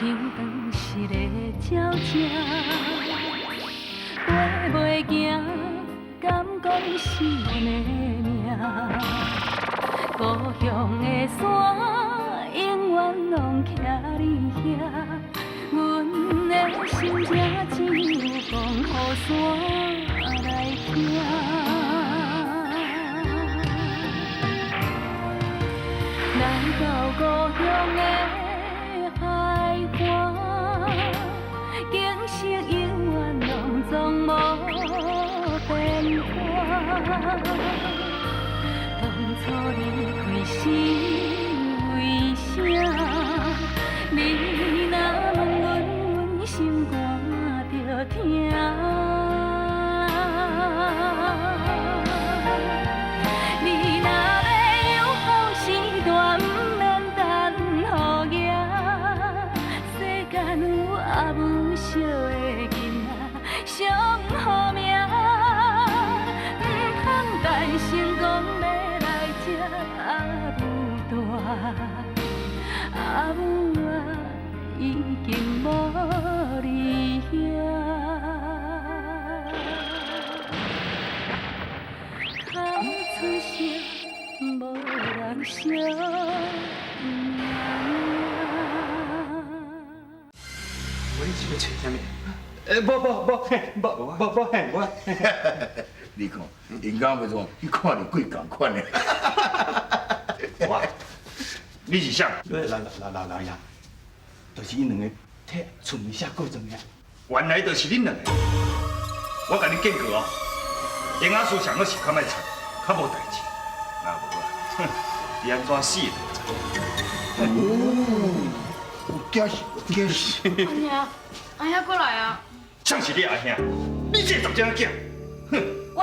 像斷失的鳥隻，飛袂行，敢講是阮的命。故鄉的山永遠攏徛佇遐，阮的心情只有講予山來聽。來到故鄉的海岸，景色永遠攏總無變化。當初離開是為啥？你若問阮，阮心肝就疼。你若欲遊好時代，毋免等雨行。世間有阿母惜的囡仔上好命，毋通擔心講欲來接阿母大，阿母啊已經無佇遐。空出聲，無人惜命。我你是欲揣啥物？欸，無無無，無無無嘿，無。你看，𪜶敢袂講，你看著幾仝款的。我，你是啥？老老老老老爺，就是𪜶兩个替厝裡寫告狀的。原來就是恁兩个。我共恁警告哦，營養師上好是較莫揣，較無代誌。若無啊，哼，你按怎死都毋知。哦，驚死，驚死！阿兄，阿兄過來啊！誰是你阿兄？你這個雜種仔囝！哼！喂，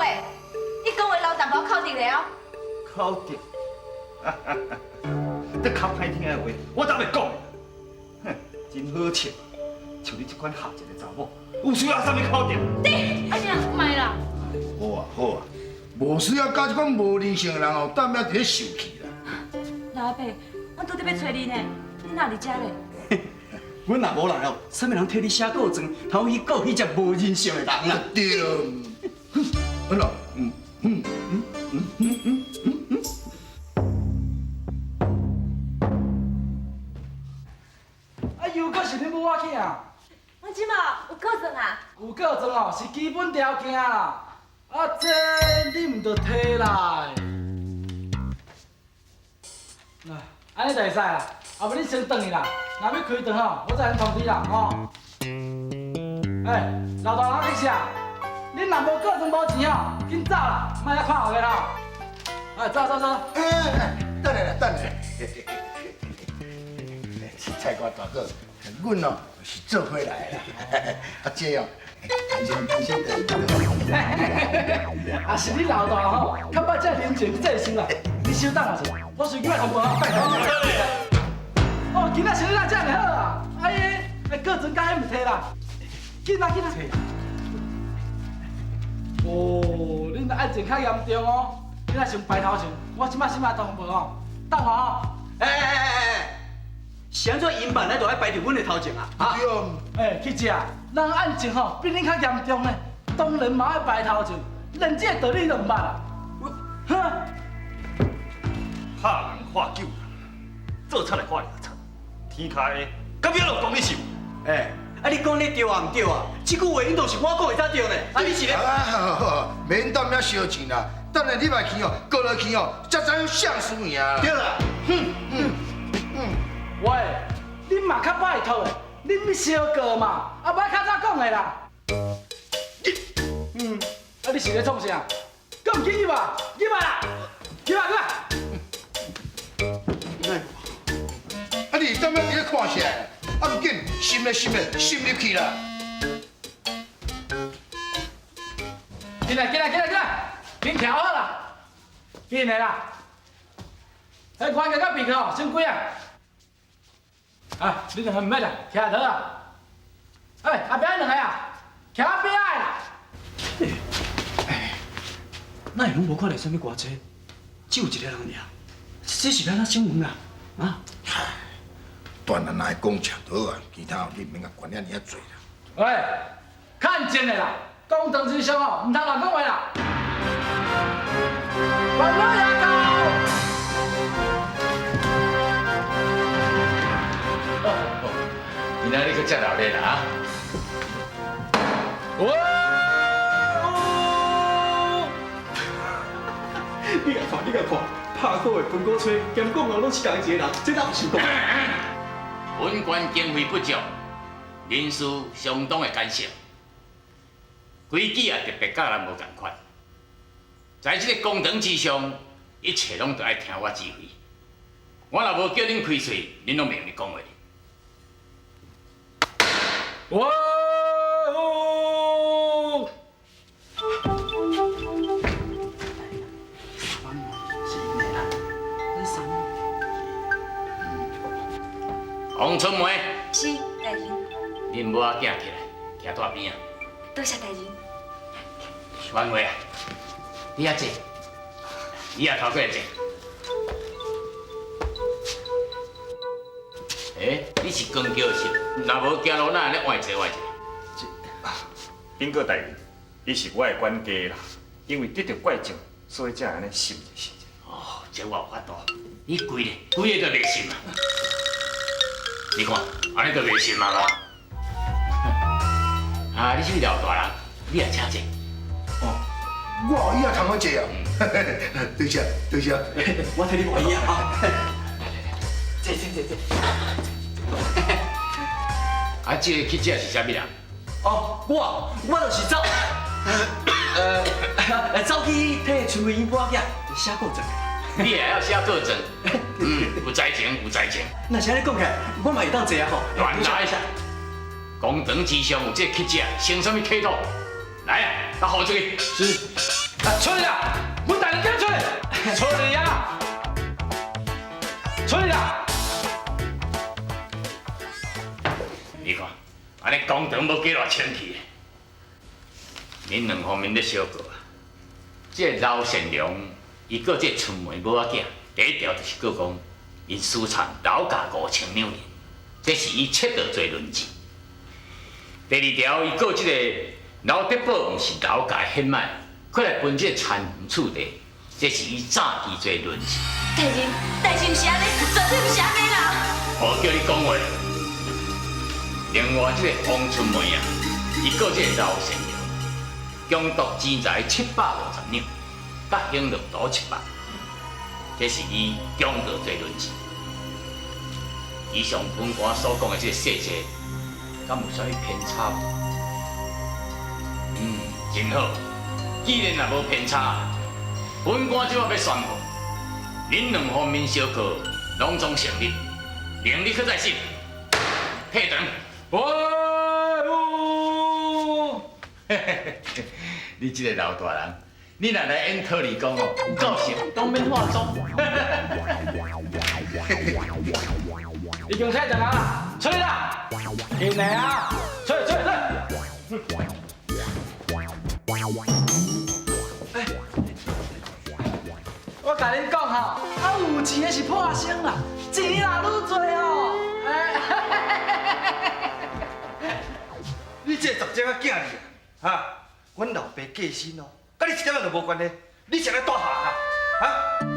你講話留淡薄口德咧哦。口德？這較歹聽的話，我早會講。哼，真好笑，像你這款下賤的查某，有需要啥物口德？你，阿兄，莫啦。好啊好啊，無需要佮這款無人性的人哦，踮遐佇咧受氣啦。老阿伯，阮拄著欲揣你呢，你哪佇遮咧？阮若無來哦，啥物人替你寫告狀，通去告彼隻無人性的人啊？對。好啦，嗯嗯嗯嗯嗯嗯嗯嗯。啊，又閣是恁母我去啊？阮這馬有告狀啊？有告狀哦，是基本條件啦。啊，這你毋著提來。來，按呢就會使啦。啊，無恁先轉去啦，若欲開場吼，我再通知啦，吼。欸，老大人去啥？恁若無告狀無錢吼，緊走啦，莫遐看後面吼。哎，走走走。欸欸，等下啦，等下。菜瓜大哥，阮哦是做伙來的啦。啊，這哦，先啊，是你老大吼，較捌這人情世事啦。你稍等下，我隨去通報啊，拜託。哦，今仔生意若遮爾好啊！哎，欸，告狀佮彼毋提啦，緊啊緊啊！哦，恁案情較嚴重哦，恁愛先排頭前，我這擺先來通報哦，等我哦。欸欸欸欸，是按怎𪜶辦來就愛排佇阮的頭前啊？哈？欸，去食，人案情吼比恁較嚴重呢，當然嘛愛排頭前，連這個道理都毋捌啊！哼！拍人看救人，做賊來看掠賊。天跤下，到尾攏講你受。欸，啊你講你對啊毋對啊？這句話𪜶都是我講的才對呢。啊你是咧？啊好好，免踮遐相爭啦，等下你嘛去哦，告落去哦，才知影誰輸贏啦。對啦。哼嗯嗯。喂，恁嘛較拜託的，恁欲相告嘛，啊莫較早講的啦。嗯，啊你是咧創啥？閣毋緊入啊？入來啦！入來入來。啊！你踮遐佇咧看啥？啊，毋緊，深咧深咧，深入去啦！進來進來進來進來，緊徛好啦，緊來啦！彼關個佮閉吼，先關啊！啊，你兩個毋免啦，徛就好啊。欸，後壁彼兩個啊，徛邊仔的啦。欸，哪會攏無看著啥物歌冊，只有一个人爾，這是欲按怎審問啊？啊？断啊，若会讲吃就好啊，其他你毋免共管遐尔仔济啦。喂，看真的啦，公堂之上哦，毋通乱讲话啦。关老爷到。今仔日阁遮热闹啦啊！哇！你共看，你共看，拍鼓的分鼓吹，兼讲哦，拢是仝一个人，这哪有想过？本官经费不足，人事相当的减少，规矩也特别佮咱无仝款。在这个公堂之上，一切拢著爱听我指挥。我若无叫恁开喙，恁拢袂用得讲话。哇！王春梅，是大人。恁母仔囝起来，徛桌边仔。多谢大人。婉慧啊，你遐坐，你也头过来坐。欸，你是光脚是？若无行路，哪会咧歪坐歪坐？禀告大人，伊是我的管家啦，因为得著怪症，所以才会按呢糝者糝者。哦，这我有法度。你规个规个都袂糝啊！你看，按呢都袂糝啊嘛。啊，你是老大人，你也请坐。哦，我椅仔通好坐啊。多谢多谢，我替你换椅仔啊。坐坐坐坐。啊，这个记者是啥物人？哦，我就是走，走去替春梅𪜶母仔写告状。你也要写告状？嗯，有才情，有才情。若是按呢讲起来，我嘛会当坐啊吼。乱来！公堂之上有这个记者，成啥物体统？来啊，甲呼出去。是。啊，出去啦！阮大人叫出去，出去啊！出去啦！你看，按呢公堂欲几偌清气？恁两方面咧相告啊，这个刘善良，伊告这个春梅母仔囝，第一条就是告讲，𪜶私藏刘家5000两银，这是伊窃盗罪论证。第二条，伊告这个刘德宝毋是刘家的血脉，阁来分这个田园厝地，这是伊诈欺罪论证。大人，代志毋是按呢，绝对毋是按呢啦。无叫你讲话。另外，这个王春梅啊，伊告这个刘善良，强夺钱财750两，佮行乐图700，这是伊强盗罪论证。以上本官所讲的这个细节，敢有啥物偏差无？嗯，真好。既然若无偏差，本官这摆欲宣布，恁两方面相告拢总成立，明日阁再审。退堂。喂呜！你这个老大人，你若来演土地公哦，有够像，拢免化妆。已经退堂啊，出去啦！进来啊，出去出去出！我共恁讲吼，啊有钱的是破生啦，钱若愈济哦。你这个杂种仔囝儿啊，哈！阮老爸过身哦，佮你一点仔都无关系，你是来带下啊？哈？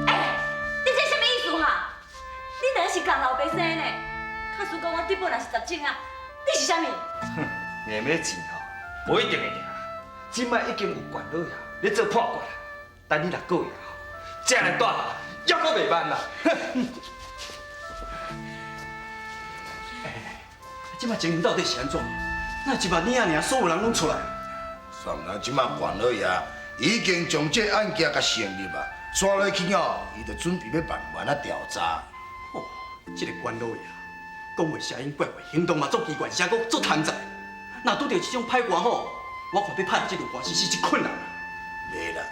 欸，你这啥物意思哈？你两个是仝老爸生的呢？假使讲我德宝若是杂种啊，你是啥物？哼，硬欲钱吼，无一定会赢。这摆已经有关老爷咧做判决啦，等你若告赢吼，才来带下，犹阁袂慢啦。欸，这摆情形到底是按怎？那一万年仔尔，所有人拢出来。算啦，这摆关老爷已经将这案件共成立啊，煞落去哦，伊就准备欲慢慢仔调查。哦，这个关老爷讲话声音怪怪，行动嘛足奇怪，而且阁足贪财。若拄著这种歹官吼，我看欲拍这场官司是一困难。袂啦，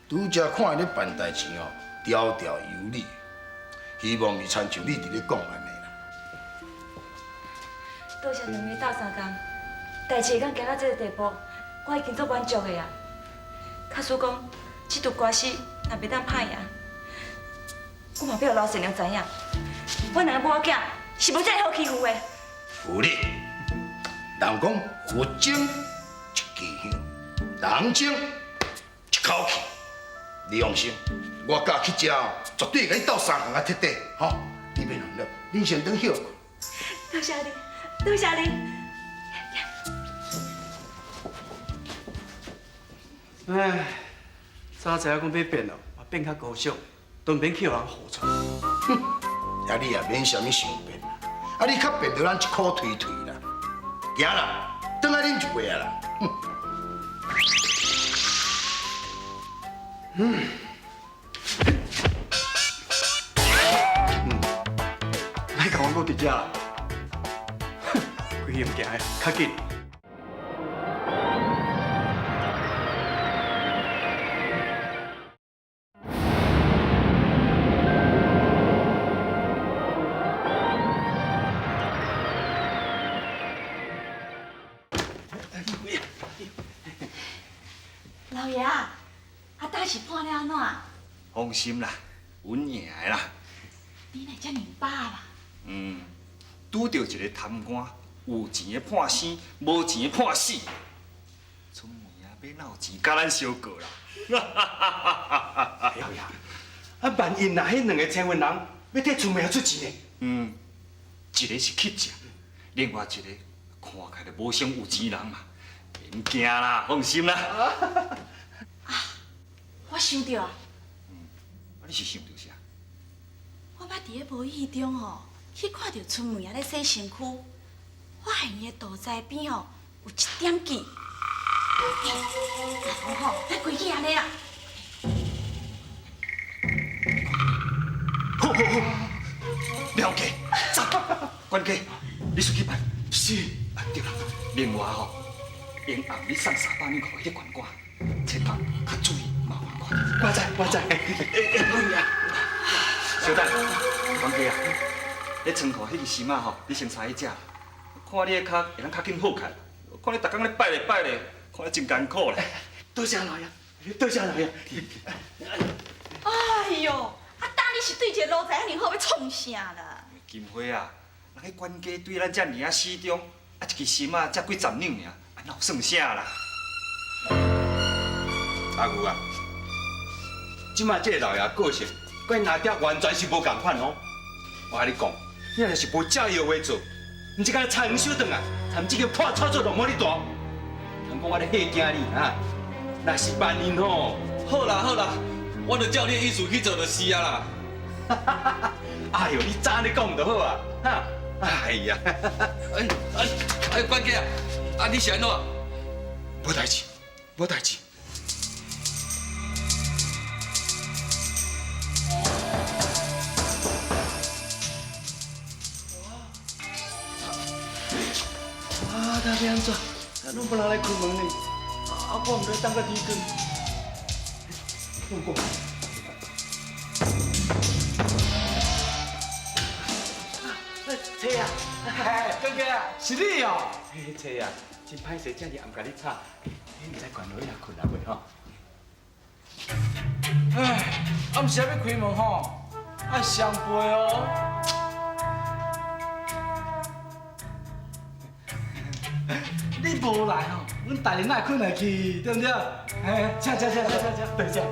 拄才看伊咧办代志哦，条条有理，希望伊亲像你伫咧讲按呢啦。多谢两个斗相共，代志会当行到这个地步，我已经足满足的啊。假使讲这场官司若袂当拍赢，我嘛欲予刘善良知影，阮两个母仔囝是無遮爾好欺負的。有你，人講佛精一支香，人精一口氣。你放心，我佮去食，絕對會佮你鬥相共啊徹底，吼！你免煩惱，恁先轉休睏。多謝你，多謝你。唉，早知影講欲變哦，嘛變較高尚，都毋免去予人唬出。哼，啊你也免啥物想變啦，啊你較變著咱一箍推推啦，行啦，轉來啉一杯啊啦。哼。嗯。莫共我閣佇遮啦，哼，規用行的，較緊。老爺啊，啊，當時判了按怎？放心啦，阮贏的啦。你哪遮爾飽啦？嗯，拄著一個貪官，有錢的判生，無錢的判死。春梅啊，欲哪有錢佮咱相告啦？哎呀，啊，萬一若彼兩个千份人欲替春梅出錢呢？嗯，一个是乞食，另外一个看起來就無像有錢人嘛。免驚啦，放心啦。啊，我想著啊。啊，你是想著啥？我捌佇咧無意中吼，去看著春梅仔咧洗身軀，發現伊的肚臍邊吼有一點痣。欸，吼，咱規矩按呢啦。好好好，了解，走，管家，你出去辦。是。啊對啦，另外吼，下暗你送300兩予彼个縣官，切工較注意麻煩看。我知我知。欸欸，老爺。小等，管家啊，彼倉庫彼个心仔吼，你先捎去食。看你的跤會當較緊好起來，看你逐工咧擺咧擺咧，看你真艱苦咧。多謝老爺，多謝老爺。哎喲，啊，當你是對一個奴才遐爾好，欲創啥啦？金花啊，人彼管家對咱遮爾仔死忠，啊一支心仔才幾十兩爾，啊哪有算啥啦？阿牛啊，這擺這个老爺個性，佮𪜶阿爹完全是無仝款哦。我共你講，你若是無照伊的話做，毋是干焦菜園收轉來，参這个破草做落魔哩大。人講我咧嚇驚你哈，若是萬一吼，好啦好啦，我就照你的意思去做就是啊啦。哎呦，你早按呢講就好啊，哈，哎呀，哎哎哎，管家啊，啊你是按怎？無代誌，無代誌。啊，他欲按怎？啊，攏無人來開門呢。啊，我毋知等到天光。我講。车啊，管家啊，是你哦。车啊，真歹勢，遮爾暗共你吵，你毋知管老爺睏啊未吼？唉，暗時仔欲開門吼，愛雙倍哦。你無來吼，阮大人哪會睏會去，對毋對？嘿，請請請請請請，對請。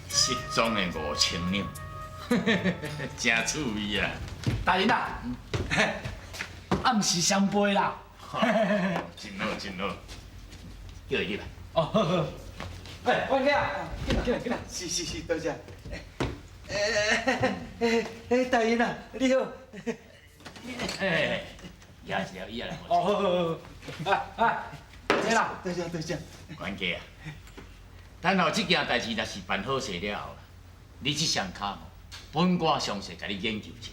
失蹤的5000兩，真趣味啊！大人啊，啊，毋是雙倍啦。真好真好，叫伊入來。哦，好好。哎，管家，進來進來進來。是是是，多謝。欸欸欸，大人啊，你好。嘿，也是了，伊也來。哦，好好好。哎哎，坐啦，多謝多謝。管家啊，等候這件代誌若是辦好勢了後，你這雙跤吼，本官詳細共你研究一下，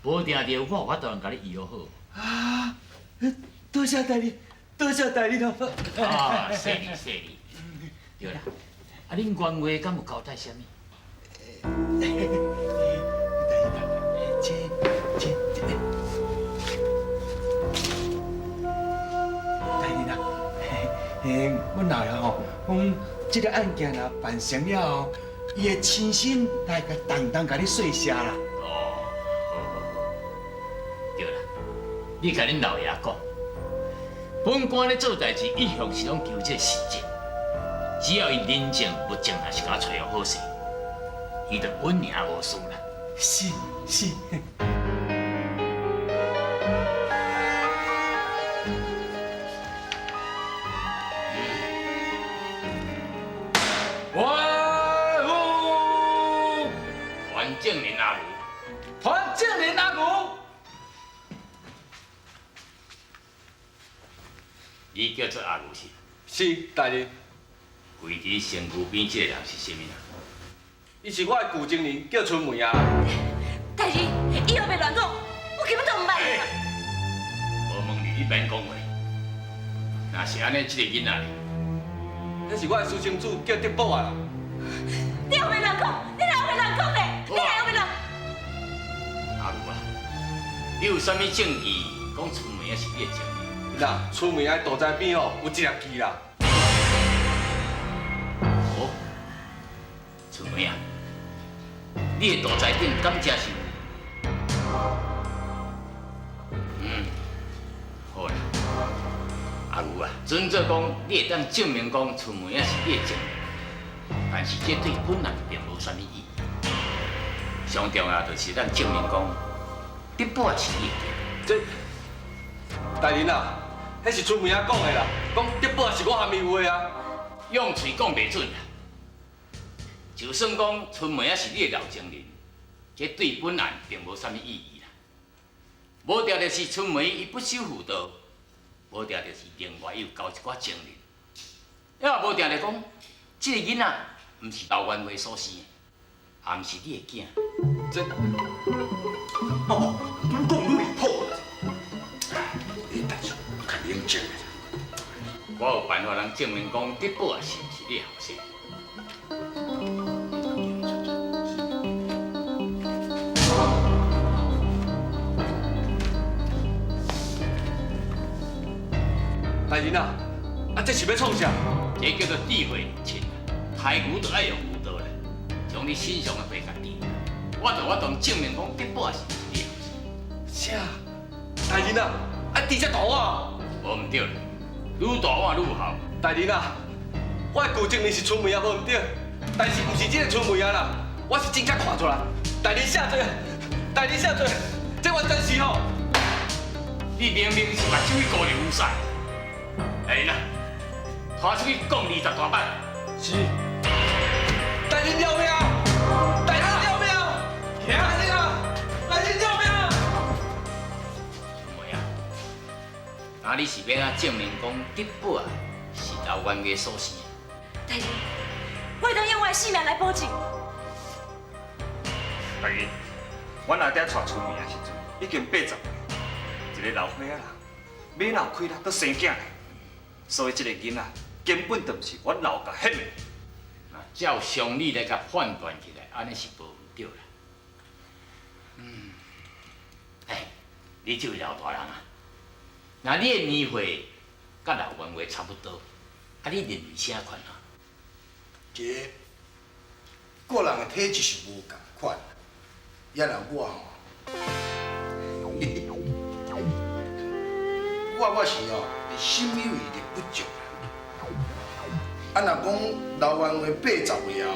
無定著我有法度共你醫好。啊，多謝大人，多謝大人哦。啊，謝你謝你。對啦，啊，恁官話敢有交代啥物？大人啊，這這這，大人啊，阮老爷吼讲，這个案件若办成了后，伊會親身來共當當共你說謝啦。哦，好好好，對啦，你共恁老爺講，本官咧做代誌一向是攏求這個實質，只要伊人證物證若是共我揣好勢，伊就穩贏無輸啦。是是。万福，团正林阿牛，团正林阿牛，你叫做阿牛是？是，大人。跪伫身躯边這個人是啥物人？伊是我的舊情人，叫春梅啊。大人，以後別亂講，我根本就毋捌伊。無問你，你免講話。若是按呢，這個囡仔咧，那是我的私生子，叫德寶啊啦。你後面亂講，你後面亂講咧，你後面亂。阿牛啊，你有啥物證據講春梅仔是你的情人？啦，春梅仔肚臍邊吼有一粒痣啦。哦，春梅啊，你的肚臍頂敢真是有？嗯，好啦，阿牛啊，准做講你會當證明講春梅仔是你的情人，但是這對本案並無啥物意義。上重要就是咱證明講，德寶是你的囝。這大人啊，彼是春梅仔講的啦，講德寶是我含伊有的啊。用喙講袂準啦。就算講春梅仔是你的老情人，這對本案並無啥物意義啦。無定就是春梅伊不守婦道，無定就是另外伊有交一寡情人，也無定就講，這個囡仔毋是劉元華所生的，也毋是你的囝。這，哦，愈講愈離譜。你等下較冷靜。我有辦法通證明講德寶是毋是你的後生。大人啊，啊這是欲創啥？這叫做智慧親，刣牛就愛用牛刀啦，將你身上的血共滴。我就我當證明講德寶是毋是你的後生。啥？大人啊，啊滴這大碗？無毋對啦，愈大碗愈有效。大人啊，我的舊情人是春梅啊，無毋對，但是毋是這個春梅啊啦，我是真正看出來。大人下罪，大人下罪，這完全是吼。你明明是目睭去顧牛屎。來人啊，拖出去摃20大板。是。大人饒命！大人饒命！大人啊，大人饒命！春梅啊，那你是欲按怎證明講德寶啊是劉元華所生的？大人，我會當用我的性命來保證。大人，阮阿爹娶春梅的時陣已經80歲，一個老歲仔人，欲哪有氣力閣生囝咧？所以這個囡仔根本就毋是阮老家翕的。那照常理來共判斷起來，按呢是無毋對啦。嗯，哎，你這位老大人啊，若你的年歲佮老元華差不多，啊，你認為啥款啊？這個人的體質是無仝款，也若我吼，我是吼心有餘力不足啦。啊，若講劉元華80歲啊，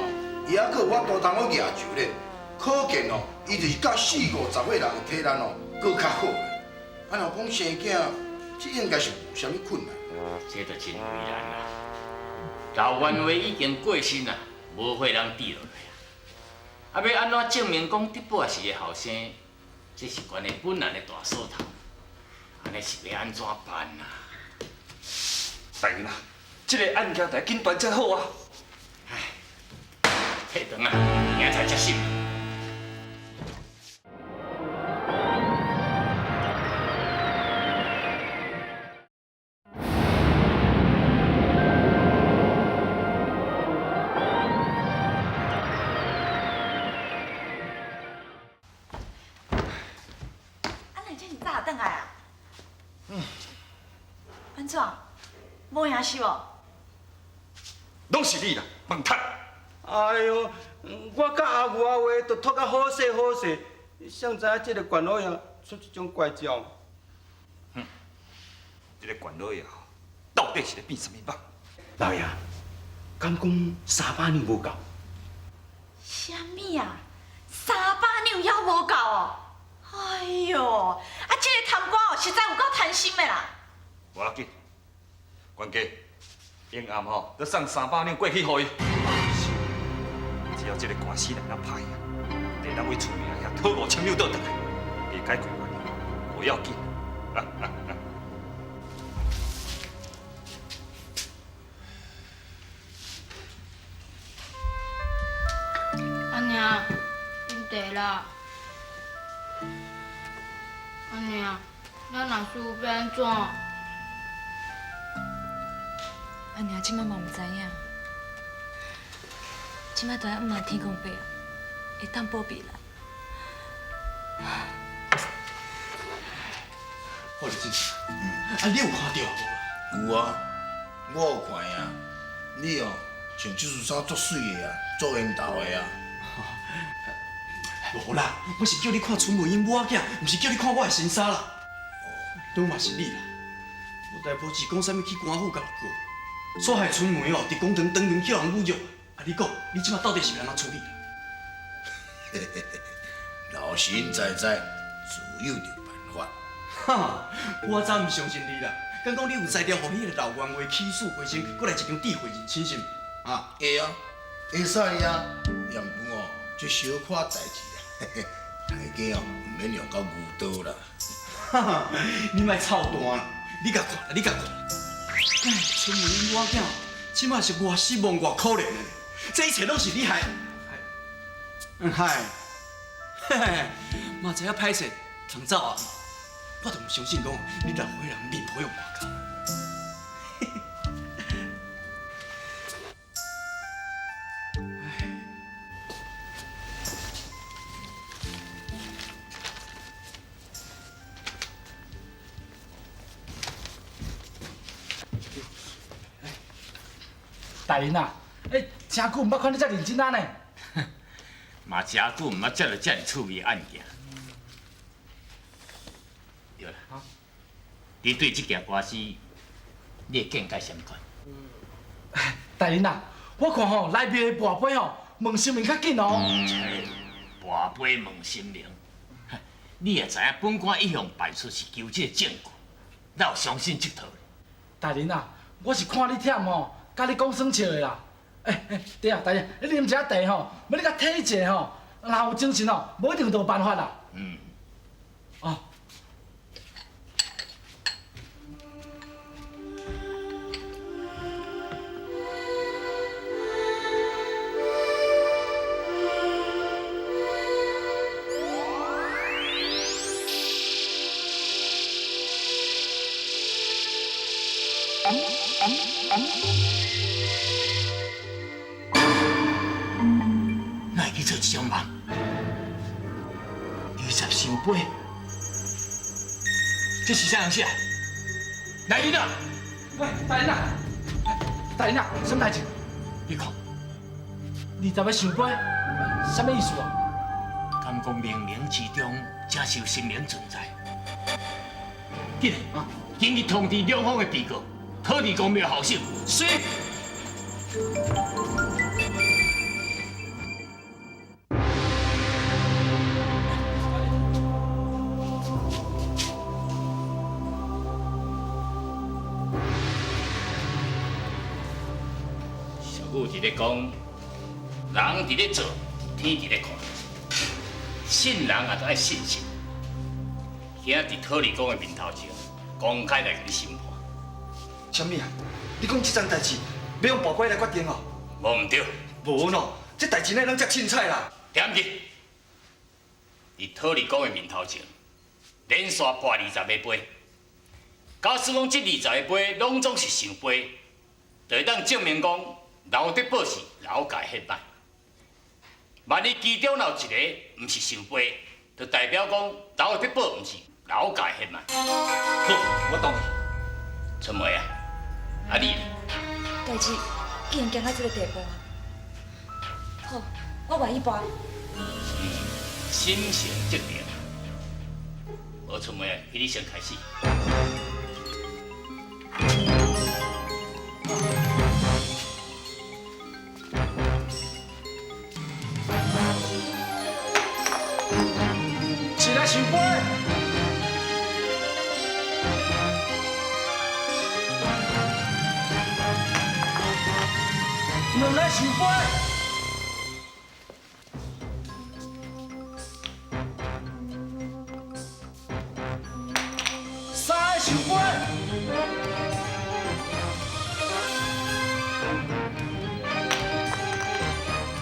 伊猶閣有法度通好舉酒咧，可見哦，伊就是佮40、50歲人的體力哦，閣較好啦。啊，若講生囝，這應該是無啥物困難。這就真為難啦。劉元華已經過身啦，無血通滴落來啊！啊，欲按怎證明講德寶是伊後生？這是關係本案的大鎖頭，按呢是欲按怎辦啊？大人啊，這個案件得緊辦才好啊！唉，退轉啊，明仔載才審。啊，你這麼早就轉來啊？嗯。安怎？無影是無？攏是你啦，笨蛋！哎喲，我佮阿牛阿话都托甲好势好势，谁知影这个关老爷出这种怪招？哼，这个关老爷到底是咧变啥物梦？老爷，敢讲300两无够？啥物啊？300两犹无够哦？哎哟，啊，这个贪官哦，实在有够贪心的啦！无要紧，管家，明暗吼，阁送300两过去予伊。只要这个官司来咱拍啊，得咱为厝名遐讨5000两倒转来，袂解决原因，无要紧。阿娘，饮茶啦。阿娘，咱若输欲按怎？阿娘这摆嘛毋知影，这摆都爱毋望天公伯啊，会当保庇咱。霍律师，啊，你有看著无？有啊，我有看啊。你哦，穿这身衫足媠的啊，足缘投的啊。无啦，我是叫你看春梅𪜶母仔囝，毋是叫你看我的新衫啦。拄嘛是你啦，无代无志讲啥物去官府共人告，煞害春梅哦，伫公堂当场叫人侮辱。啊，你讲，你这摆到底是欲按怎处理啦？老神在在，自有著办法。哈，我早毋相信你啦。敢讲你有才调，予彼个老冤话起死回生，阁来一场智慧人审是毋？啊，会啊，会使啊。也毋过哦，这小可代志啊，大家哦，毋免用到牛刀啦。哈哈，你莫操蛋啦！你共看啦，你共看。哎，春梅𪜶母仔囝，这摆是偌失望，偌可怜的。这一切拢是你害，害，嘿嘿，嘛知影歹势通走啊！我就毋相信讲你老岁人面皮有偌厚。大人啊，欸，真久毋捌看你遮认真啊呢。嘛真久毋捌接著遮尔趣味的案件。对啦，你对这件官司，你的见解啥物款？大人啊，我看吼内面的跋杯吼，问神明较紧哦。跋杯问神明，你也知影，本官一向办事是求这个证据，哪有相信这套？大人啊，我是看你忝吼，佮你讲耍笑的啦。欸欸，对啊，大人，你啉一下茶吼，欲你共体一下吼，若有精神吼，无一定就有办法啦。嗯。哦。哪会去做这种梦？20圣杯，这是啥人写？来人啊！喂，大人啊！大人啊，什么代志？你看，20个圣杯，什么意思啊？敢讲冥冥之中，真是有神明存在。紧啊，紧去通知两方的被告，土地公庙后手。是。俗语伫咧讲，人伫咧做，天伫咧看。信人也都爱信神。今仔伫土地公的面头前，公开来共你审判。啥物啊？你讲这桩代志欲用跋杯来决定哦？无毋对。无喏，这代志哪会拢遮凊彩啦？点去？伫土地公的面头前，连续跋20个杯。假使讲这20个杯拢总是圣杯，就会当证明讲刘德宝是刘家血脉。万一其中若有一个毋是圣杯，就代表讲刘德宝毋是刘家血脉。好，我同意。春梅啊，啊你呢？代志已經行到這个地步啊。好，我願意跋。心誠則靈。無春梅，你先開始。一个圣杯，两个圣杯。三个圣杯，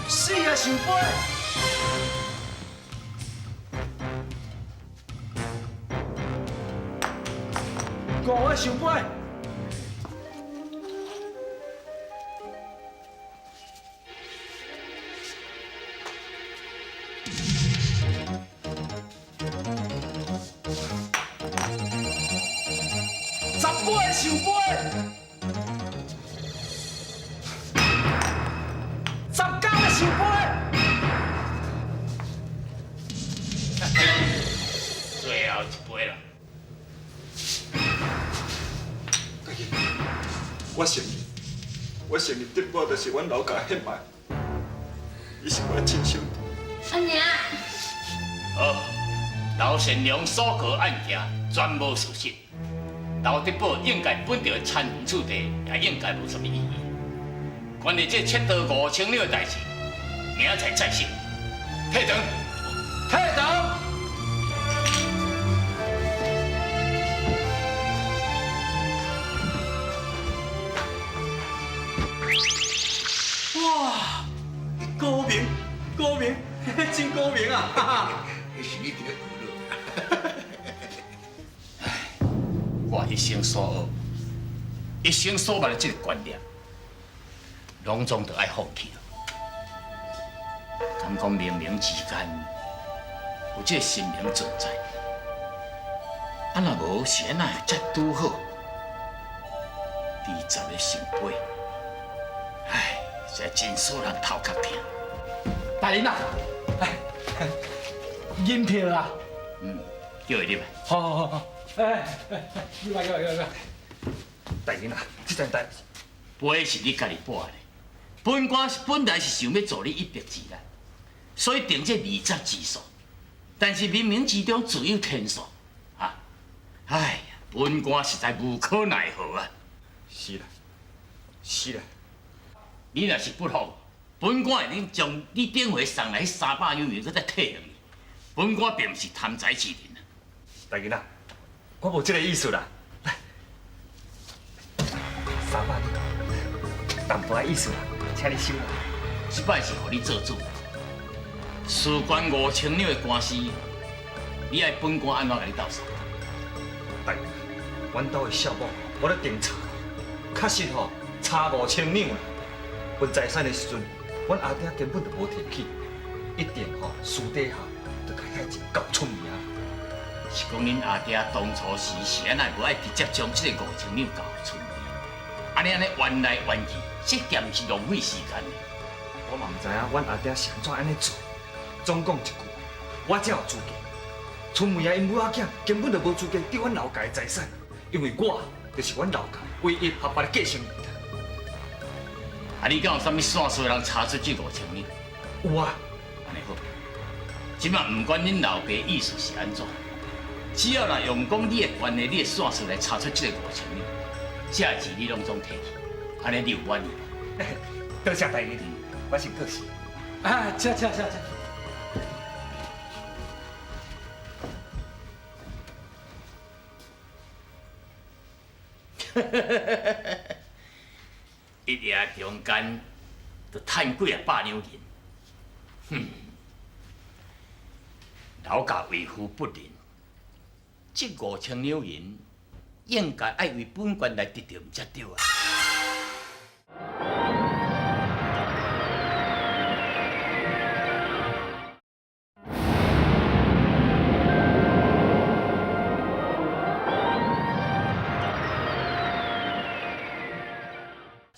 四个圣杯，五个圣杯，十八个圣杯，19个圣杯。最後一杯啦。大人，我承認，我承認德寶就是阮老家献卖，伊是我的親兄弟。阿娘，好，劉善良所告案件全無事實，劉德寶應該本著參與處地，也應該無啥物異議。關於這窃盜5000兩的代誌，明仔載再審。退堂。退堂。哇，高明，高明，真高明啊！彼是你伫咧学我一生所学，一生所捌的這個觀念，攏總著愛放棄了。敢講冥冥之間有這個神明存在，啊若無是按怎會遮拄好？20个聖杯，唉，實在真使人頭殼疼。大人啊，來，銀票啊。嗯，叫伊入來。好好好好，哎哎，入來入來入來。大人啊，這件代誌杯是你家己跋的，本官本來是想欲助你一臂之力，所以定這20之數，但是冥冥之中自有天數，啊，哎呀，本官實在無可奈何啊。是啦，是啦。你若是不服，本官會用將你頂回送來300兩銀，閣再退還你。本官並毋是貪財之人啊。大人啊，我無這個意思啦。來，300兩，淡薄仔意思啦，請你收啦。這擺是予你做主，事關5000兩的官司，你愛本官按怎共你鬥相？大人，阮兜的少某，我咧調查，確實吼差5000兩啦。分財產的時陣，阮阿爹根本就無提起，一定吼私底下就共遐錢交出名。是講恁阿爹當初時是按怎無愛直接將這個5000兩交予春梅，按呢按呢冤來冤去，這點是浪費時間的。我嘛毋知影阮阿爹是按怎按呢做。總講一句，我才有資格。春梅仔𪜶母仔囝根本就無資格得阮老家的財產，因為我就是阮老家唯一合法的繼承人。啊！你敢有啥物線索通查出這5000兩？有啊。按呢好，這馬毋管恁老爸意思是按怎，只要若用講你的關係、你的線索來查出這個5000兩，這錢你攏總提去，按呢你有滿意無？多謝大人，我先過去。哎，請請請請。一夜中間就趁幾仔百兩銀，哼！老家為富不仁，這5000兩銀應該愛為本官來得著才對啊！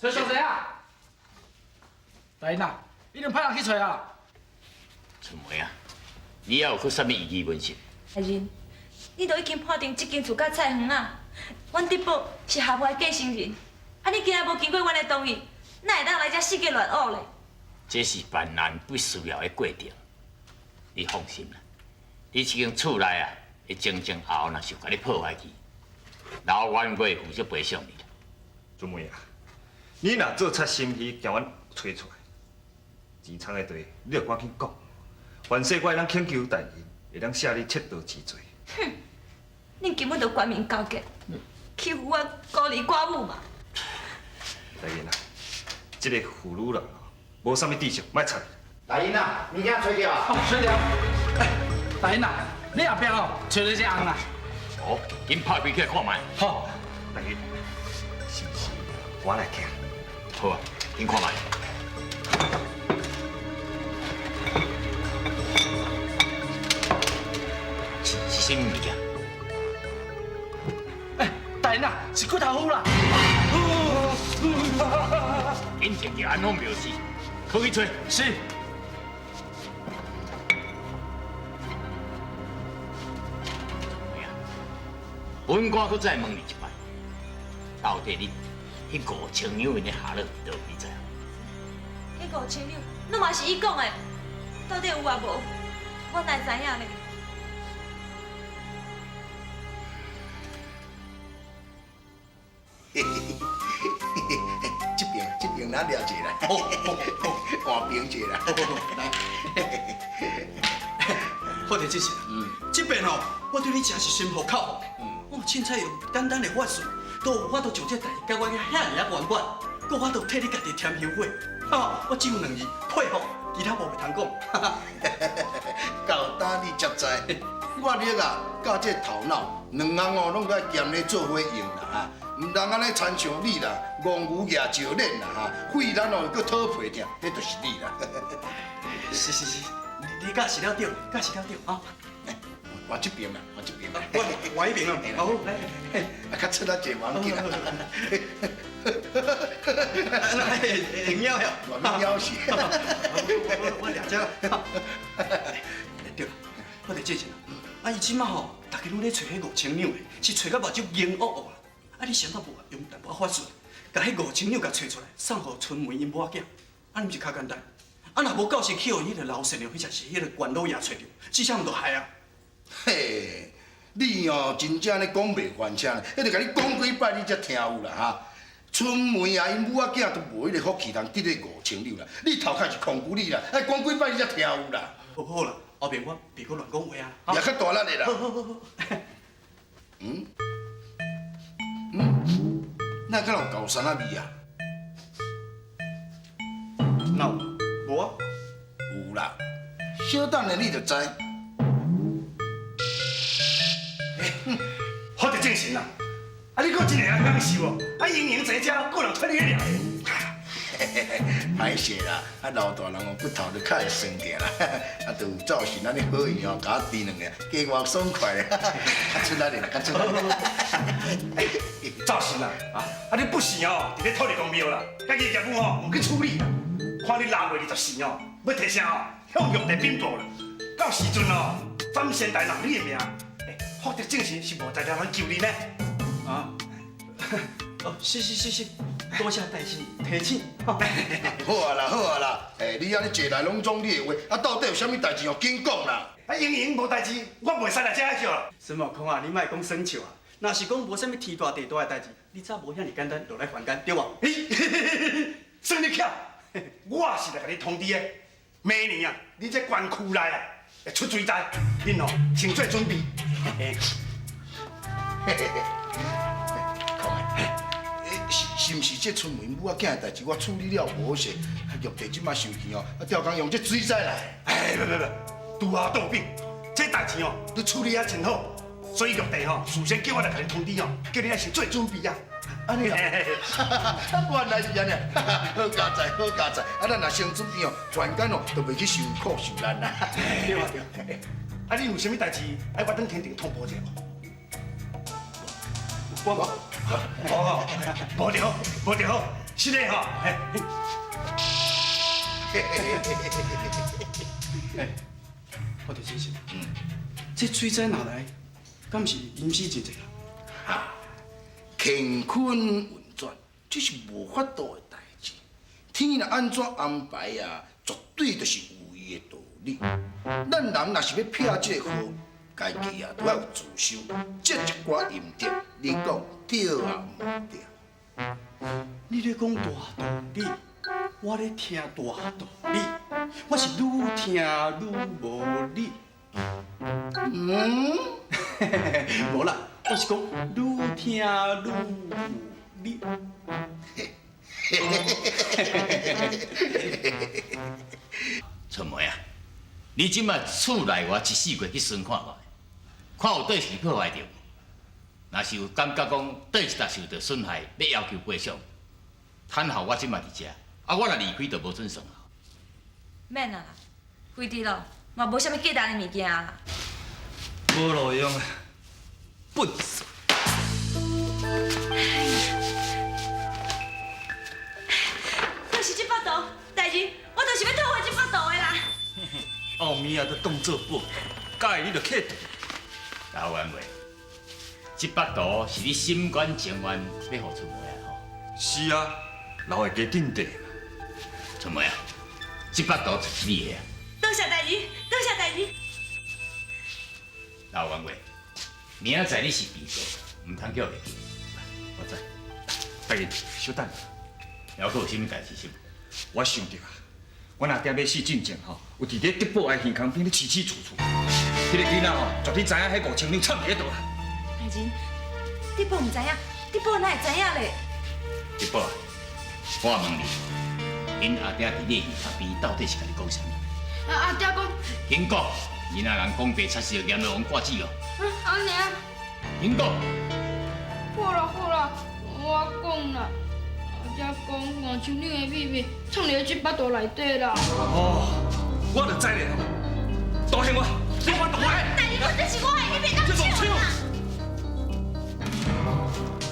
崔小姐啊，大英啊，已經派人去揣啊。春梅啊，你猶有閣啥物異議問訊？大人，你都已經判定這間厝佮菜園仔，阮德寶是合法的繼承人，啊，你今仔無經過阮的同意，哪會當來遮四界亂挖咧？這是辦案必須要的過程，你放心啦。你這間厝內啊，的前前後後若是共你破壞去，老阮會負責賠償你啦。春梅啊，你若做賊心虛，驚阮揣出來，錢倉的地，你著趕緊講，凡勢我會當請求大人，會當赦你七道之罪。哼，恁根本就官民勾結，欺負我孤兒寡母嘛！大人啊，這個婦女人哦，無啥物知識，莫插。大人啊，物件揣著啊？哦，揣著。哎，大人啊，你後壁哦，揣著一隻甕啦。哦，緊拍開起來看覓。好。大人，是毋是我來聽？好啊，緊看覓。是啥物物件？哎，大人啊，是骨頭斧啦！緊摕去安放廟司，去去揣。是。本官閣再問你一擺，到底你彼5000兩銀的下落佇佗位，你知無？彼5000兩，攏嘛是伊講的，到底有抑無？我哪會知影呢？這邊這邊咱掠者啦，換邊坐啦。來，好的，主席。這邊吼，我對你真是心服口服。我凊彩用簡單的法術，都有法度將這代誌解決遐爾仔圓滿，閣有法度替你家己添香火。哈，我只有兩字：佩服，其他無袂通講。到今你才知，我力啊，佮這頭腦，兩項哦，攏愛兼咧做伙用啦哈。毋通按呢親像你啦，戇牛蜈石碾啦哈，肺咱哦閣讨皮疼，彼就是你啦。是是是，你教示了對，教示了對啊。換這邊啦，換這邊。換換彼邊啊。好，來，啊，較出力坐無要緊啦。會貓呀？貓是。我掠這。對啦，我佇這陣啊，伊這馬吼，大家攏咧揣彼5000兩的，是揣到目睭眼烏烏啦。啊！你想到無用淡薄仔法術，共彼5000兩共揣出來，送予春梅𪜶某仔囝，按呢毋是較簡單？啊，若無到時去予彼个老善良，彼才是彼个官老爺揣著，這下毋就害啊？嘿，你哦真正咧講袂翻車呢，彼个共你講幾擺你才聽有啦哈。春梅啊，𪜶母仔囝都無彼个福氣通得彼5000兩啦。你頭殼是空骨你啦，愛講幾擺你才聽有啦。好好啦，後面我袂閣亂講話啊。也較大力的啦。好好好好。嗯？嗯？哪敢有高山仔味啊？哪有？無啊？有啦，小等下你就知。好得精神啦！啊，你閣真會晓享受哦！啊，盈盈坐遮，閣有人替你掠。歹势啦，啊老大人哦骨頭就較會酸痛啦，啊就有灶神按呢好意哦，共我甜兩下，加偌爽快咧，較出力咧，較出力。灶神啊，啊你不是哦，佇咧土地公廟啦，家己業務哦毋去處理啦，看你六月24哦，欲提啥哦，向玉帝稟報啦，到時陣哦，斬仙台人你的名，欸，福德正神是無才調通救你呢。啊？哦，是是是是，多謝大神提醒。好啊啦，好啊啦，欸，你按呢坐來攏總你的話，啊到底有啥物代誌哦，緊講啦。啊，盈盈無代誌，我袂使來遮笑啦。孫悟空啊，你莫講耍笑啊！若是講無啥物天大地大的代誌，你早無遐爾簡單落來凡間，對無？算你巧，我是來共你通知的。明年啊，你這縣區內啊會出水災，恁哦先做準備。是毋是這春梅母仔囝的代誌，我處理了無好勢，玉帝這馬生氣哦，啊調工用這水災來。哎，不不不，拄啊倒禀，這代誌哦，你處理啊真好，所以玉帝吼事先叫我來共你通知哦，叫你愛先做準備啊。按呢啊，原來是按呢，好佳哉，好佳哉，啊咱若先準備哦，凡間哦就袂去受苦受難啦。對啊對。啊，你有啥物代誌愛我轉天庭通報一下無？我無，無，無就好，無就好，是的吼。哎，我就真是，这水灾哪来？敢是阴死真济人？啊，乾坤运转，这是无法度的代志。天若按怎安排啊，绝对就是有伊的道理。咱人若是欲避这个祸，家己啊都要有自修，积一寡阴德。你讲对啊？毋对？你咧讲大道理，我咧听大道理，我是愈听愈无理。嗯，无啦，我是讲愈听愈有理。春梅啊，你这摆厝内外一四季去巡看觅，看有佗是破坏著无？若是有感觉讲佗一搭受著损害，欲要求赔偿，坦后我这摆伫遮，啊，我若离开就无准算啊。免啊啦，废伫咯，嘛无啥物价值的物件啦。无路用啊，笨手。就是这幅图，大人，我就是欲讨回这幅图的啦。后暝啊，都当做宝，佮意你就客气。老员外，这幅图是你心甘情愿欲予春梅啊？吼。是啊，留会加顶地。春梅啊，这幅图就是你的啊。多谢大人，多谢大人。老员外，明仔载你是被告，毋通叫袂记。我知。大人，稍等。还阁有啥物代志是？我想著啊，阮阿爹欲死进前吼，有伫咧德宝的耳空边咧凄凄楚楚。彼个囡仔吼，绝对知影彼5000两藏伫佗啦。大人，德宝毋知影，德宝哪会知影咧？德宝，我问你，恁阿爹伫你耳壳边到底是共你讲啥物？阿爹讲。紧讲，囡仔人讲白，确实会严落予挂纸哦。阿娘。紧讲。好啦好啦，我讲啦。阿爹讲5000两的秘密藏伫这腹肚内底啦。哦，我就知咧，大兴我，你我大大人，这是我的，你别当抢啦。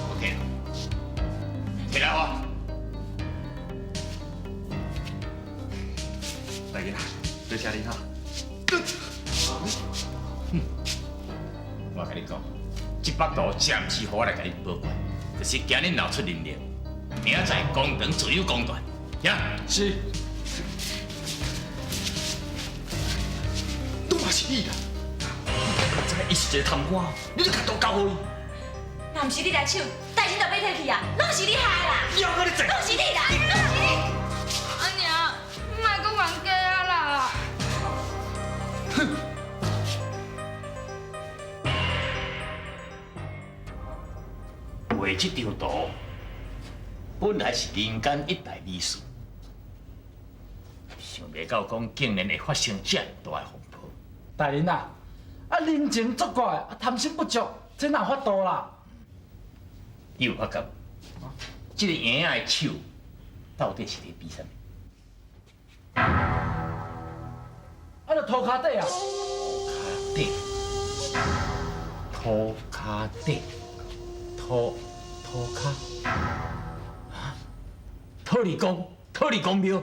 我提，提来我。大人啊，多谢你哈。我共你讲，这幅图暂时予我来共你保管，就是惊恁闹出人命。明仔载公堂自有公断，听。是。都嘛是你啦！我知伊是一个贪官，你就共刀交予伊。若毋是你来抢，代志就欲提去啊，拢是你害啦！又阁咧拢是你啦，拢是你！阿娘，你莫阁冤家啊啦！哼！画这张图，本来是人间一大美事，想袂到讲竟然会发生这么大的风波。大人啊，啊人情作怪，啊贪心不足，这哪有法度啦？你有发觉无？这个婴仔的手到底是咧比啥物？啊，就涂跤底啊！底，涂跤底，涂涂跤，啊！土地公，土地公庙。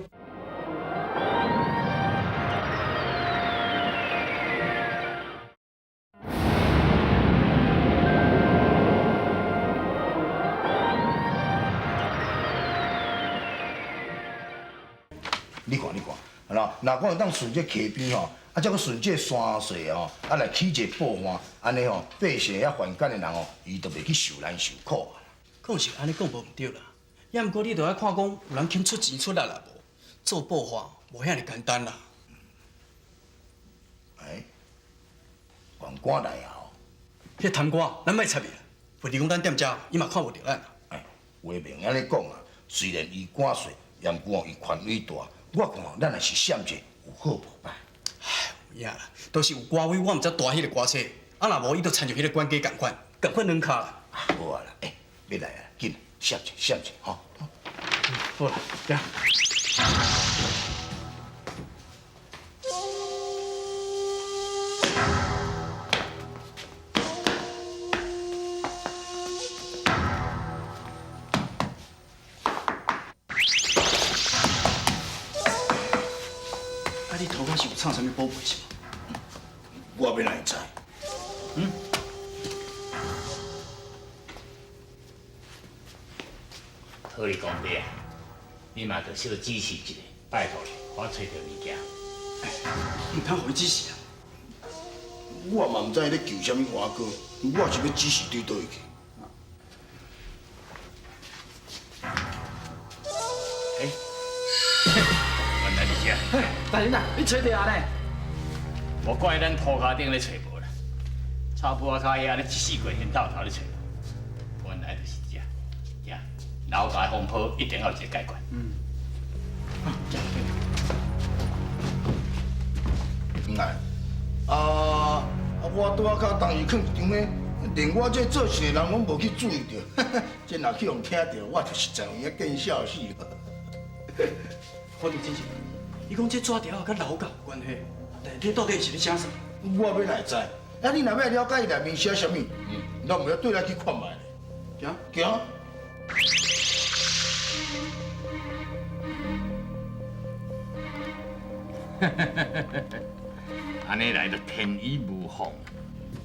你看，你看，啊，若讲会当顺这溪边吼，啊，再阁顺这山势吼，啊来起一个报岸，按呢吼，百姓遐凡间的人吼，伊就袂去受难受苦啊。讲是按呢讲无毋对啦，也毋过你著爱看讲有人肯出钱出力啦无？做报岸无遐尔简单啦。哎，县官来啊！彼贪官，咱莫插伊啦。或者讲咱踮遮，伊嘛看无著咱啦。哎，话明按呢讲啊，虽然伊官细，也毋过伊权威大。我看咱若是闪者，有好无歹。唉，有影啦，都是有官威，我毋才大彼个官车。啊，若无伊就亲像彼个管家仝款，仝款两跤啦。无啊啦，欸，欲来啊，紧闪者闪者，吼。好啦，行。你涂跤是有藏啥物宝贝是无？我欲哪会知？嗯？土地公伯啊，你嘛著小指示一下，拜托你，我揣著物件。毋通予伊指示啊！我嘛毋知伊咧求啥物碗糕，我是欲指示对佗位去？哎，原来是这。嘿，大人啊，你揣著啊呢？无怪咱涂跤顶咧揣无啦，草埔仔跤遐咧一四季现透头咧揣无，原来就是这，这老家风波一定要有一个解决。嗯。唔来，啊啊！我拄仔佮同伊囥一张呢，连我这做事的人拢无去注意著，这若去予听著，我就是知影见笑死。好，真是，伊讲这纸条佮老家有关系，内底到底是咧写啥？我欲哪会知？啊，你若欲了解伊内面写啥物，咱毋要对来去看觅咧。行行。按呢来就天衣无缝。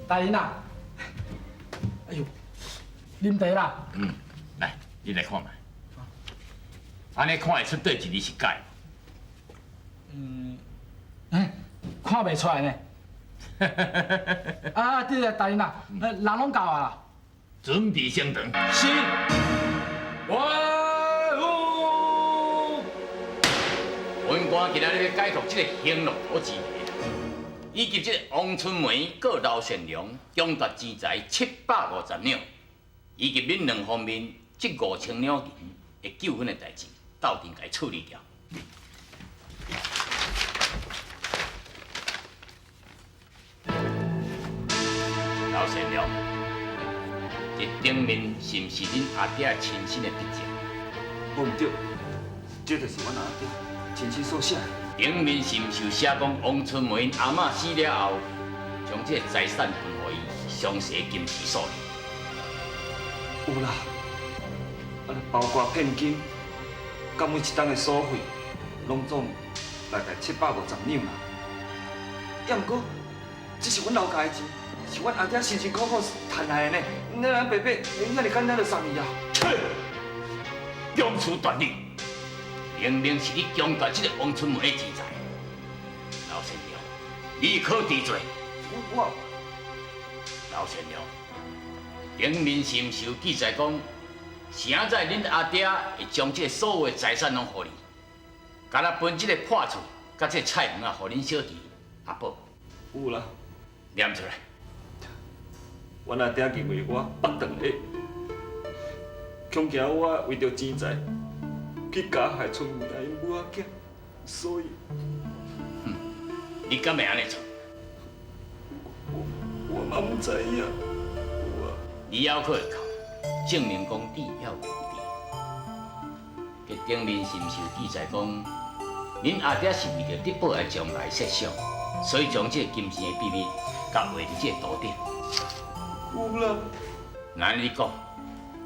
大人啊，哎呦，啉茶啦。嗯，来，你来看觅。按呢看会出佗一字是假？嗯，哎，看袂出来呢。啊，对了，大人啊，人拢到啊。准备升堂。是。万有。本官今仔日欲解决这个兴乐土之谜，以及这个王春梅佮刘善良抢夺钱财750两，以及恁两方面这5000两银的纠纷的代志，斗阵共伊处理掉。刘善良，这顶面是毋是恁阿爹亲身的笔迹？无毋对，这就是阮阿爹亲身所写的。顶面是毋是有写讲王春梅𪜶阿嬷死了后，将这个财产分予伊详细金钱数字？有啦，啊，包括骗金，佮每一冬的所费，拢总大概750两啦。也毋过，这是阮老家的钱，是阮阿爹辛辛苦苦赚来的呢，哪能白白，遐尔简单就送伊啊？强词夺理，明明是你强夺这个王春梅的钱财。刘善良，你可治罪？我刘善良，顶面是毋是有记载讲，啥在恁阿爹会将这个所有的财产拢予你，干焦分这个破厝佮这个菜园仔予恁小弟阿宝？有啦，念出来。阮阿爹认为我腹长下，恐惊我为著钱财去加害春梅𪜶母仔囝，所以，哼，你敢会按呢做？我嘛毋知影。你犹阁会哭，证明讲你犹有问题。这顶面是毋是有记载讲，恁阿爹是为著得宝的将来设想，所以将这个金钱的秘密，共画伫这个图顶？有啦。那按呢你讲，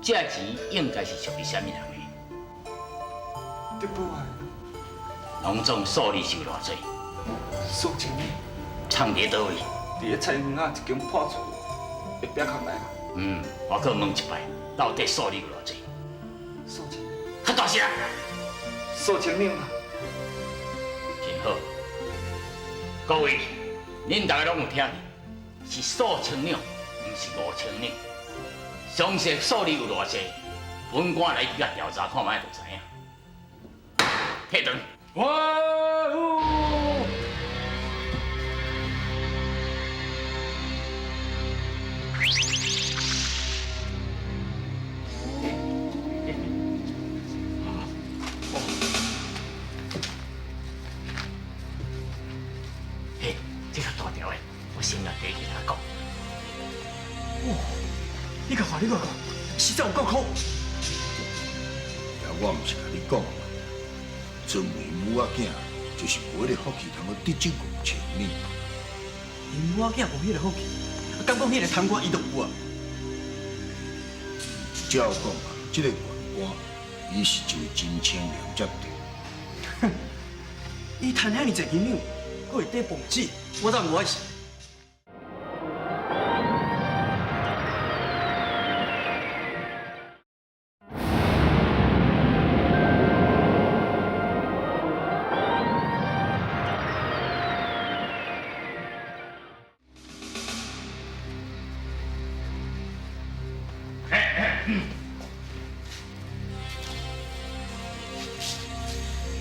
这钱应该是属于啥物人的？得宝的。拢总数字是有偌济？数千两。藏伫佗位？伫咧菜园仔一间破厝的壁壳内。嗯，我阁问一摆，到底数字有偌济？数千。较大声。数千两啦。真好，各位，恁大家拢有听著，是数千两，毋是5000两。详细数字有偌济，本官来去共调查看觅就知影。退堂。哇哦！嘿，这较大条的，我先来第一个讲。哦，你共看，你共看，实在有够苦。呀，我毋是共你讲嘛，春梅母仔囝就是无彼个福气，通阁得这5000两。𪜶母仔囝无彼个福气，啊，敢讲彼个贪官伊就有啊？照讲啊，这个县官，伊是一位真清廉才对。伊趁遐尔济银两，阁会缀报纸，我怎无爱信？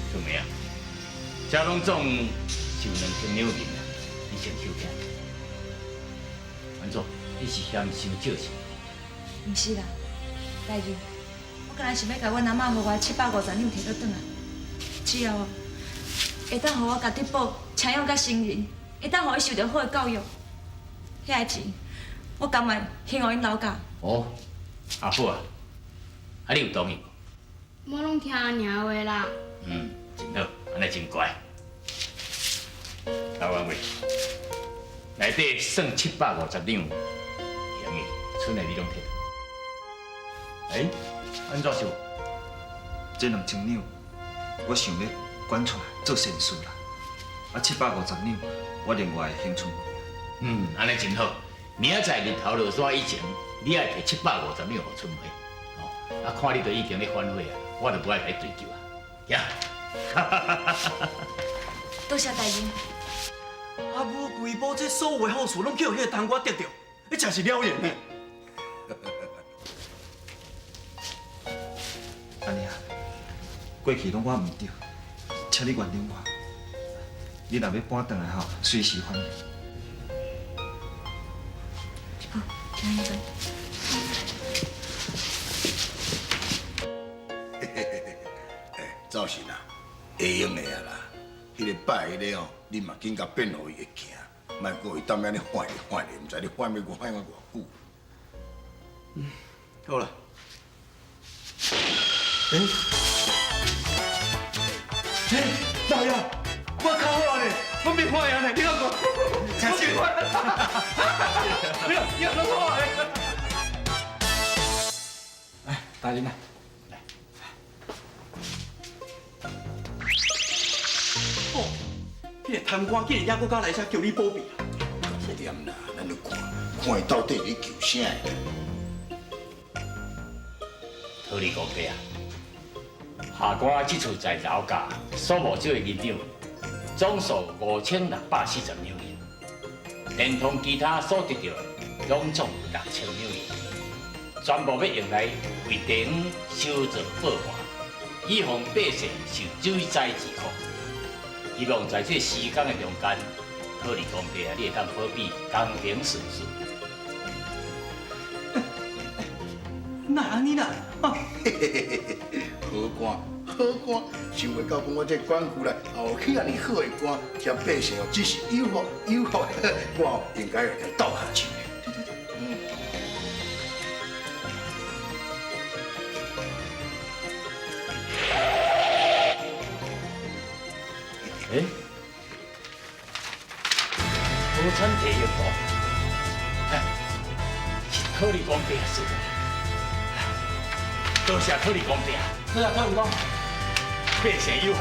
春梅啊，这拢总是有2000两银啊，你先收起来。安怎？你是嫌伤少是？毋是啦，大人，我敢若想欲共阮阿嬷予我750两提倒转来，只要会当予我共德宝请养甲成人，会当予伊受著好的教育，遐个钱我甘愿献予𪜶老家。哦，阿富啊，啊你有同意无？我拢听阿娘话啦。嗯，真好，按呢真乖。老王伟，内底算750两，行的，剩的你拢提。哎，按怎想？这2000两，我想欲捐出来做善事啦。啊，750两，我另外会还春梅。嗯，按呢真好。明仔载日头落山以前，你爱提750两予春梅。哦，啊，看你都已经咧反悔啊，我就无爱共你追究啊。行。多谢大人。阿母规埔这所有的好事，拢去予彼个贪官得著，彼真是了然呢。阿娘，过去拢我毋对，请你原谅我。你若欲搬转来吼，随时欢迎。好，请你坐。哎，赵信啊，会用的啊啦。彼个拜彼个哦，你嘛紧共变予伊会行，莫阁伊踮遐咧缓咧缓咧，毋知你缓欲缓到偌久。嗯，好啦。欸，欸，老爷，我较好呢，我袂坏啊呢，你看看，真是，你你拢好啊。来，大人来。哦，彼个贪官竟然犹阁敢来遮求你保庇啊！点啦，咱就看，看伊到底咧求啥的。土地公伯啊，下官这次在老家所募招的银两，总数5640两银，连同其他所得到的，拢总6000两银，全部欲用来为地方修造报岸，以防百姓受水灾之苦。希望在这时间的中间，土地公伯啊，你会当保庇工程顺遂。哪按呢啦？好官，好官，想袂到讲我这管区内后起按呢好的官，听百姓哦，只是有福有福，我应该来斗下手。对对对，嗯。欸，土产提药图，哎，是土地公伯说的。多谢土地公伯，多谢土地公，百姓有福。